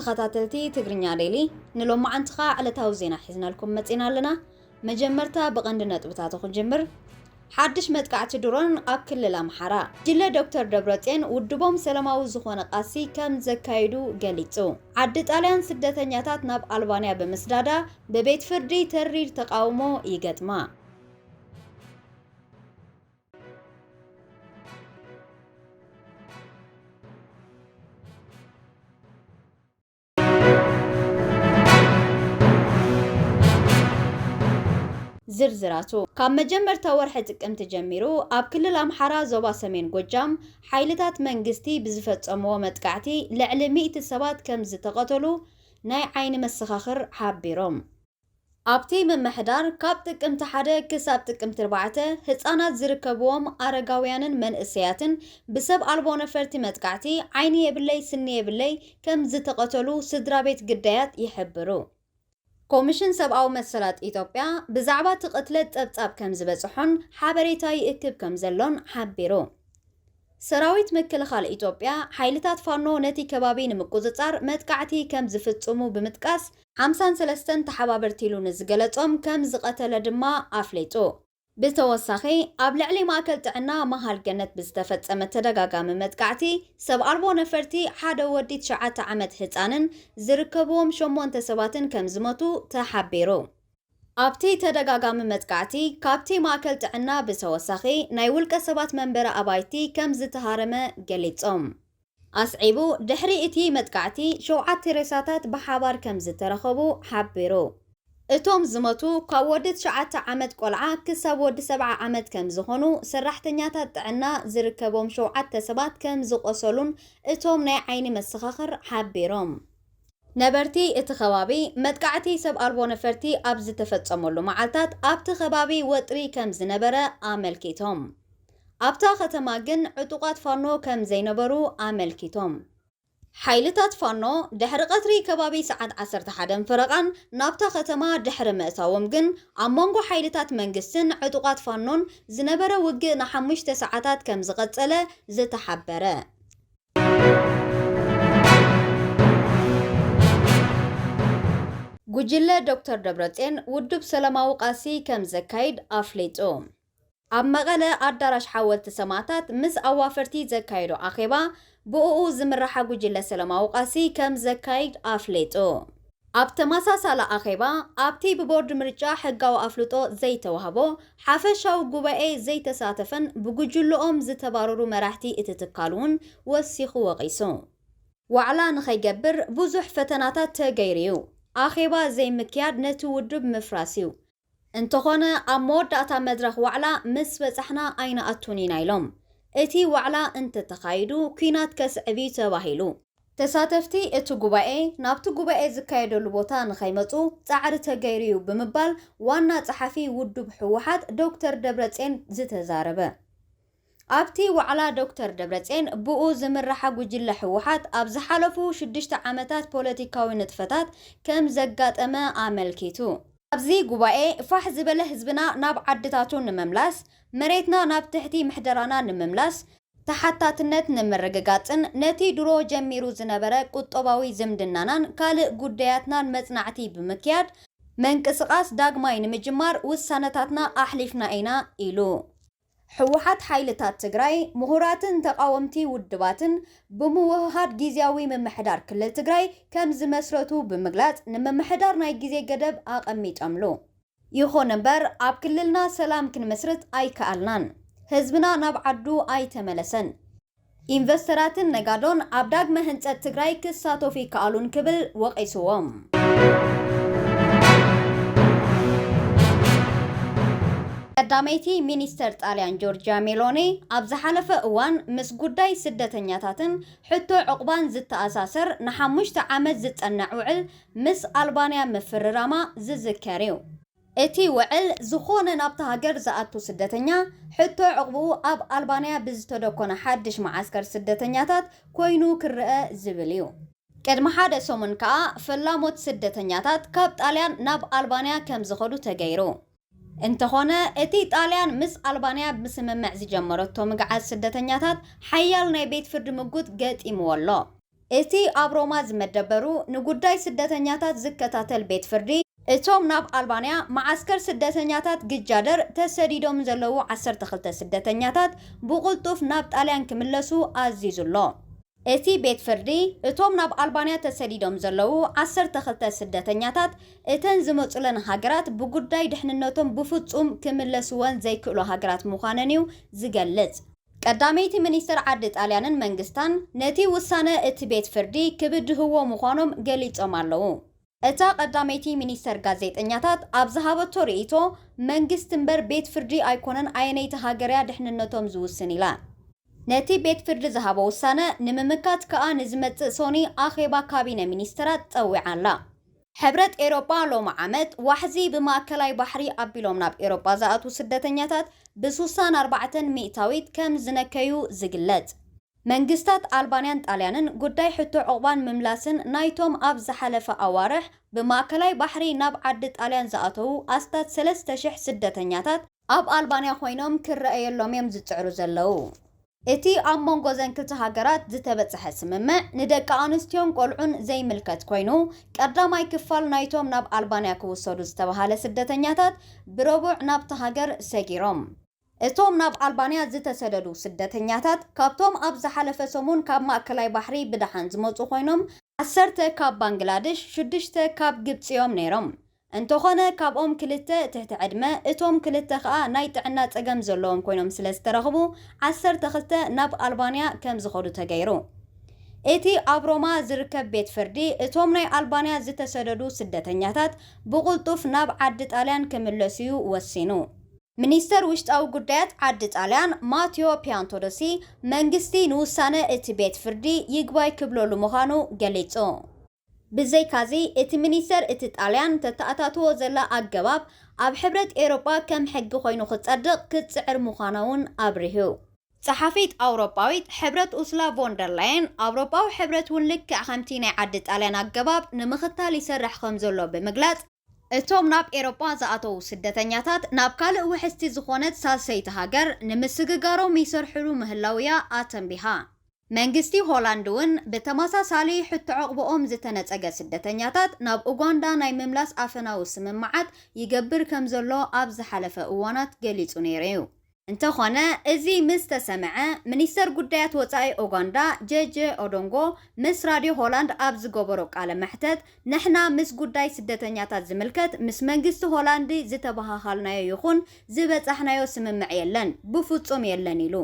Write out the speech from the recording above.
ተኸታተልቲ ትግርኛ ዴሊ፣ ንሎማዓንቲ ኸኣ ዕለታዊ ዜና ሒዝናልኩም መጺና ኣለና። መጀመርታ ብቐንዲ ነጥብታቱ ክንጅምር። ሓድሽ መጥቃዕቲ ድሮን ኣብ ክልል ኣምሓራ። ጅለ ዶክተር ደብረጽዮን ውድቦም ሰላማዊ ዝኾነ ቃሲ ከም ዘካይዱ ገሊጹ። ዓዲ ጣልያን ስደተኛታት ናብ ኣልባንያ ብምስዳዳ ብቤት ፍርዲ ተሪር ተቃውሞ ይገጥማ። ዝርዝራቱ። ካብ መጀመርታ ወርሒ ጥቅምቲ ጀሚሩ ኣብ ክልል ኣምሓራ ዞባ ሰሜን ጎጃም ሓይልታት መንግስቲ ብዝፈጸምዎ መጥቃዕቲ ልዕሊ ሚእቲ ሰባት ከም ዝተቐተሉ ናይ ዓይኒ መሰኻኽር ሓቢሮም። ኣብቲ ምምሕዳር ካብ ጥቅምቲ ሓደ ክሳብ ጥቅምቲ ኣርባዕተ ህጻናት ዝርከብዎም ኣረጋውያንን መንእሰያትን ብሰብ ኣልቦ ነፈርቲ መጥቃዕቲ ዓይኒ የብለይ ስኒ የብለይ ከም ዝተቐተሉ ስድራ ቤት ግዳያት ይሕብሩ። ኮሚሽን ሰብኣዊ መሰላት ኢትዮጵያ ብዛዕባ እቲ ቅትለት ጸብጻብ ከም ዝበጽሖን ሓበሬታ ይእክብ ከም ዘሎን ሓቢሩ። ሰራዊት ምክልኻል ኢትዮጵያ ሓይልታት ፋኖ ነቲ ከባቢ ንምቁጽጻር መጥቃዕቲ ከም ዝፍጽሙ ብምጥቃስ፣ ሓምሳን ሰለስተን ተሓባበርቲ ኢሉ ንዝገለጾም ከም ዝቐተለ ድማ ኣፍሊጡ። ብተወሳኺ፣ ኣብ ልዕሊ ማእከል ጥዕና መሃል ገነት ብዝተፈጸመ ተደጋጋሚ መጥቃዕቲ፣ ሰብ ኣልቦ ነፈርቲ ሓደ ወዲ ትሽዓተ ዓመት ህጻንን ዝርከብዎም ሸሞንተ ሰባትን ከም ዝሞቱ ተሓቢሩ። ኣብቲ ተደጋጋሚ መጥቃዕቲ፣ ካብቲ ማእከል ጥዕና ብተወሳኺ ናይ ውልቀ ሰባት መንበሪ ኣባይቲ ከም ዝተሃረመ ገሊጾም። ኣስዒቡ፣ ድሕሪ እቲ መጥቃዕቲ ሸውዓተ ሬሳታት ብሓባር ከም ዝተረኸቡ ሓቢሩ። እቶም ዝሞቱ ካብ ወዲ ትሽዓተ ዓመት ቆልዓ ክሳብ ወዲ ሰብዓ ዓመት ከም ዝኾኑ፣ ሰራሕተኛታት ጥዕና ዝርከቦም ሸውዓተ ሰባት ከም ዝቆሰሉን እቶም ናይ ዓይኒ መሰኻኽር ሓቢሮም። ነበርቲ እቲ ከባቢ፣ መጥቃዕቲ ሰብ ኣልቦ ነፈርቲ ኣብ ዝተፈጸመሉ መዓልታት ኣብቲ ከባቢ ወጥሪ ከም ዝነበረ ኣመልኪቶም። ኣብታ ከተማ ግን ዕጡቓት ፋኖ ከም ዘይነበሩ ኣመልኪቶም። ሓይልታት ፋኖ ድሕሪ ቀትሪ ከባቢ ሰዓት ዓሰርተ ሓደን ፈረቓን ናብታ ከተማ ድሕሪ ምእታዎም ግን፣ ኣብ መንጎ ሓይልታት መንግስትን ዕጡቓት ፋኖን ዝነበረ ውግእ ንሓሙሽተ ሰዓታት ከም ዝቐጸለ ዝተሓበረ። ጉጅለ ዶክተር ደብረጽዮን ውድብ ሰላማዊ ቃልሲ ከም ዘካይድ ኣፍሊጡ። ኣብ መቐለ ኣዳራሽ ሓወልቲ ሰማእታት ምስ ኣዋፈርቲ ዘካየዶ ኣኼባ፣ ብእኡ ዝምርሓ ጉጅለ ሰላማዊ ቃልሲ ከም ዘካይድ ኣፍሊጡ። ኣብ ተመሳሳሊ ኣኼባ፣ ኣብቲ ብቦርድ ምርጫ ሕጋዊ ኣፍልጦ ዘይተዋህቦ ሓፈሻዊ ጉባኤ ዘይተሳተፈን ብጉጅልኦም ዝተባረሩ መራሕቲ እቲ ትካል እውን ወሲኹ ወቒሱ። ዋዕላ ንኸይገብር ብዙሕ ፈተናታት ተገይሩ እዩ። ኣኼባ ዘይምክያድ ነቲ ውድብ ምፍራስ እዩ። እንተኾነ፣ ኣብ መወዳእታ መድረኽ ዋዕላ ምስ በጻሕና ኣይንኣቱን ኢና ኢሎም። እቲ ዋዕላ እንተተኻይዱ፣ ኲናት ከስዕብ እዩ ተባሂሉ። ተሳተፍቲ እቲ ጉባኤ ናብቲ ጉባኤ ዝካየደሉ ቦታ ንኸይመጹ ጻዕሪ ተገይሩ እዩ ብምባል ዋና ጸሓፊ ውድብ ህወሓት ዶክተር ደብረጽዮን ዝተዛረበ። ኣብቲ ዋዕላ ዶክተር ደብረጽዮን ብኡ ዝምርሓ ጉጅለ ህወሓት ኣብ ዝሓለፉ ሽዱሽተ ዓመታት ፖለቲካዊ ንጥፈታት ከም ዘጋጠመ ኣመልኪቱ። ኣብዚ ጉባኤ ፋሕ ዝበለ ህዝብና ናብ ዓድታቱ ንምምላስ፣ መሬትና ናብ ትሕቲ ምሕደራና ንምምላስ፣ ተሓታትነት ንምርግጋጽን ነቲ ድሮ ጀሚሩ ዝነበረ ቁጠባዊ ዝምድናናን ካልእ ጉዳያትናን መጽናዕቲ ብምክያድ፣ ምንቅስቓስ ዳግማይ ንምጅማር ውሳነታትና ኣሕሊፍና ኢና ኢሉ። ህወሓት ሓይልታት ትግራይ፣ ምሁራትን ተቓወምቲ ውድባትን ብምውህሃድ ጊዜያዊ ምምሕዳር ክልል ትግራይ ከም ዝመስረቱ ብምግላጽ፣ ንምምሕዳር ናይ ግዜ ገደብ ኣቐሚጦምሉ። ይኹን እምበር፣ ኣብ ክልልና ሰላም ክንምስርት ኣይከኣልናን። ህዝብና ናብ ዓዱ ኣይተመለሰን። ኢንቨስተራትን ነጋዶን ኣብ ዳግመ ህንጸት ትግራይ ክሳተፉ ይከኣሉን ክብል ወቒስዎም። ቀዳመይቲ ሚኒስተር ጣልያን ጆርጂያ ሜሎኒ ኣብ ዝሓለፈ እዋን ምስ ጉዳይ ስደተኛታትን ሕቶ ዑቕባን ዝተኣሳሰር ንሓሙሽተ ዓመት ዝጸንዕ ውዕል ምስ ኣልባንያ ምፍርራማ ዝዝከር እዩ። እቲ ውዕል ዝኾነ ናብታ ሃገር ዝኣቱ ስደተኛ ሕቶ ዑቕብኡ ኣብ ኣልባንያ ብዝተደኮነ ሓድሽ መዓስከር ስደተኛታት ኮይኑ ክረአ ዝብል እዩ። ቅድሚ ሓደ ሰሙን ከኣ ፈላሞት ስደተኛታት ካብ ጣልያን ናብ ኣልባንያ ከም ዝኸዱ ተገይሩ። እንተኾነ፣ እቲ ጣልያን ምስ ኣልባንያ ብስምምዕ ዝጀመረቶ ምግዓዝ ስደተኛታት ሓያል ናይ ቤት ፍርዲ ምጉት ገጢምዎ ኣሎ። እቲ ኣብ ሮማ ዝመደበሩ ንጉዳይ ስደተኛታት ዝከታተል ቤት ፍርዲ፣ እቶም ናብ ኣልባንያ መዓስከር ስደተኛታት ግጃደር ተሰዲዶም ዘለዉ ዓሰርተ ክልተ ስደተኛታት ብቕልጡፍ ናብ ጣልያን ክምለሱ ኣዚዙ ኣሎ። እቲ ቤት ፍርዲ፣ እቶም ናብ ኣልባንያ ተሰዲዶም ዘለዉ ዓሰርተ ክልተ ስደተኛታት፣ እተን ዝመጹለን ሃገራት ብጉዳይ ድሕንነቶም ብፍጹም ክምለስወን ዘይክእሉ ሃገራት ምዃነን እዩ ዝገልጽ። ቀዳመይቲ ሚኒስተር ዓዲ ጣልያንን መንግስታን ነቲ ውሳነ እቲ ቤት ፍርዲ ክብድህዎ ምዃኖም ገሊጾም ኣለዉ። እታ ቀዳመይቲ ሚኒስተር ጋዜጠኛታት ኣብ ዝሃበቶ ርእይቶ፣ መንግስቲ እምበር ቤት ፍርዲ ኣይኮነን ኣየነይቲ ሃገርያ ድሕንነቶም ዝውስን ኢላ። ነቲ ቤት ፍርዲ ዝሃቦ ውሳነ ንምምካት ከኣ ንዝመጽእ ሶኒ ኣኼባ ካቢነ ሚኒስተራት ጸዊዓ ኣላ። ሕብረት ኤሮጳ ሎሚ ዓመት ዋሕዚ ብማእከላይ ባሕሪ ኣቢሎም ናብ ኤሮጳ ዝኣትዉ ስደተኛታት ብ64 ሚእታዊት ከም ዝነከዩ ዝግለጽ። መንግስታት ኣልባንያን ጣልያንን ጉዳይ ሕቶ ዑቕባን ምምላስን ናይቶም ኣብ ዝሓለፈ ኣዋርሕ ብማእከላይ ባሕሪ ናብ ዓዲ ጣልያን ዝኣተዉ ኣስታት ሰለስተ ሽሕ ስደተኛታት ኣብ ኣልባንያ ኮይኖም ክረኣየሎም እዮም ዝጽዕሩ ዘለዉ። እቲ ኣብ መንጎ ዘን ክልተ ሃገራት ዝተበጽሐ ስምምዕ ንደቂ ኣንስትዮን ቆልዑን ዘይምልከት ኮይኑ፣ ቀዳማይ ክፋል ናይቶም ናብ ኣልባንያ ክውሰዱ ዝተባሃለ ስደተኛታት ብረቡዕ ናብቲ ሃገር ሰጊሮም። እቶም ናብ ኣልባንያ ዝተሰደዱ ስደተኛታት፣ ካብቶም ኣብ ዝሓለፈ ሰሙን ካብ ማእከላይ ባሕሪ ብደሓን ዝመጹ ኮይኖም፣ ዓሰርተ ካብ ባንግላደሽ፣ ሽዱሽተ ካብ ግብጺ እዮም ነይሮም። እንተኾነ፣ ካብኦም ክልተ ትሕቲ ዕድመ፣ እቶም ክልተ ከኣ ናይ ጥዕና ጸገም ዘለዎም ኮይኖም ስለ ዝተረኽቡ፣ ዓሰርተ ክልተ ናብ ኣልባንያ ከም ዝኸዱ ተገይሩ። እቲ ኣብ ሮማ ዝርከብ ቤት ፍርዲ፣ እቶም ናይ ኣልባንያ ዝተሰደዱ ስደተኛታት ብቕልጡፍ ናብ ዓዲ ጣልያን ክምለሱ እዩ ወሲኑ። ሚኒስተር ውሽጣዊ ጉዳያት ዓዲ ጣልያን ማቴዎ ፒያንቶዶሲ፣ መንግስቲ ንውሳነ እቲ ቤት ፍርዲ ይግባይ ክብለሉ ምዃኑ ገሊጹ። ብዘይካዚ፣ እቲ ሚኒስተር እቲ ጣልያን ተተኣታትዎ ዘላ ኣገባብ ኣብ ሕብረት ኤሮጳ ከም ሕጊ ኮይኑ ክጸድቕ ክትጽዕር ምዃና እውን ኣብሪሁ። ጸሓፊት ኣውሮጳዊት ሕብረት ኡስላ ቮን ደር ላየን፣ ኣውሮጳዊ ሕብረት እውን ልክዕ ከምቲ ናይ ዓዲ ጣልያን ኣገባብ ንምኽታል ይሰርሕ ከም ዘሎ ብምግላጽ፣ እቶም ናብ ኤሮጳ ዝኣተዉ ስደተኛታት ናብ ካልእ ውሕስቲ ዝኾነት ሳልሰይቲ ሃገር ንምስግጋሮም ይሰርሕሉ ምህላውያ ኣተንቢሃ። መንግስቲ ሆላንድ እውን ብተመሳሳሊ ሕቶ ዕቕብኦም ዝተነጸገ ስደተኛታት ናብ ኡጋንዳ ናይ ምምላስ ኣፈናዊ ስምምዓት ይገብር ከም ዘሎ ኣብ ዝሓለፈ እዋናት ገሊጹ ነይሩ እዩ። እንተኾነ፣ እዚ ምስ ተሰምዐ፣ ሚኒስተር ጉዳያት ወጻኢ ኡጋንዳ ጀጀ ኦዶንጎ ምስ ራድዮ ሆላንድ ኣብ ዝገበሮ ቃለ መሕተት፣ ንሕና ምስ ጉዳይ ስደተኛታት ዝምልከት ምስ መንግስቲ ሆላንድ ዝተበሃሃልናዮ ይኹን ዝበጻሕናዮ ስምምዕ የለን፣ ብፍጹም የለን ኢሉ።